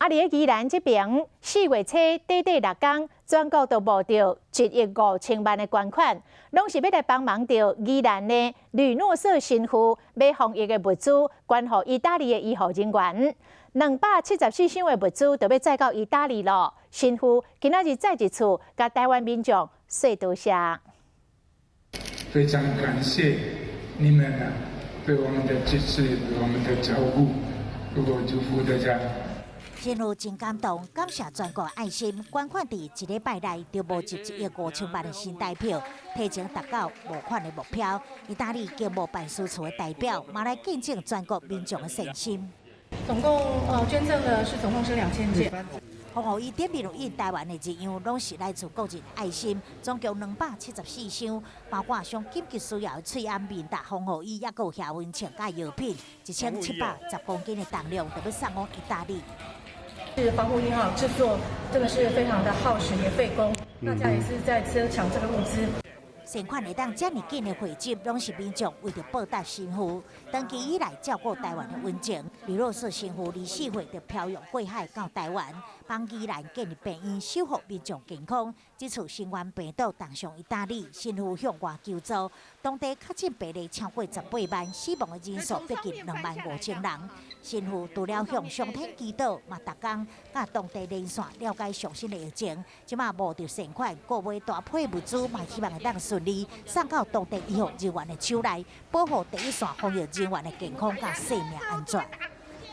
啊！佇咧宜蘭這爿，4月初短短6工，全國都募著1億5千萬的捐款，攏是欲來幫忙著宜蘭的呂諾瑟神父買防疫的物資，捐予意大利的醫護人員。274箱的物資就欲載到意大利囉。神父今仔日再一次共台灣民眾說多謝。非常感謝你們啊，對我們的支持，對我們的照顧，我祝福大家。神父真感動，感謝全國愛心捐款，佇一禮拜內就募集1億5千萬的新台票，提前達到募款的目標。意大利經貿辦事處的代表嘛來見證全國民眾的善心。總共捐贈的是總共是2000件。防護衣頂面有印台灣的字樣，攏是來自個人愛心。總共274箱，包括上緊急需要的喙罨面罩防護衣，抑閣有額溫槍佮藥品，1710公斤的重量，就欲送往意大利。是防護衣哈製作真的是非常的耗時也費工，大家也是在爭搶這個物資。善款會當遮爾緊的匯集，攏是民眾為著報答神父長期以來照顧台灣的溫情。呂諾瑟神父24歲就漂洋過海到台灣，幫宜蘭建立病院，守護民眾健康。這次新冠病毒重傷意大利，神父向外求助，當地確診病例超過18萬，死亡的人數逼近2萬5千人。神父除了向上天祈禱，嘛逐工佮當地連線了解上新的疫情。這馬募著善款，購買大批物資，嘛希望會當順利送到當地醫護人員的手內，保護第一線防疫人員的健康佮生命安全。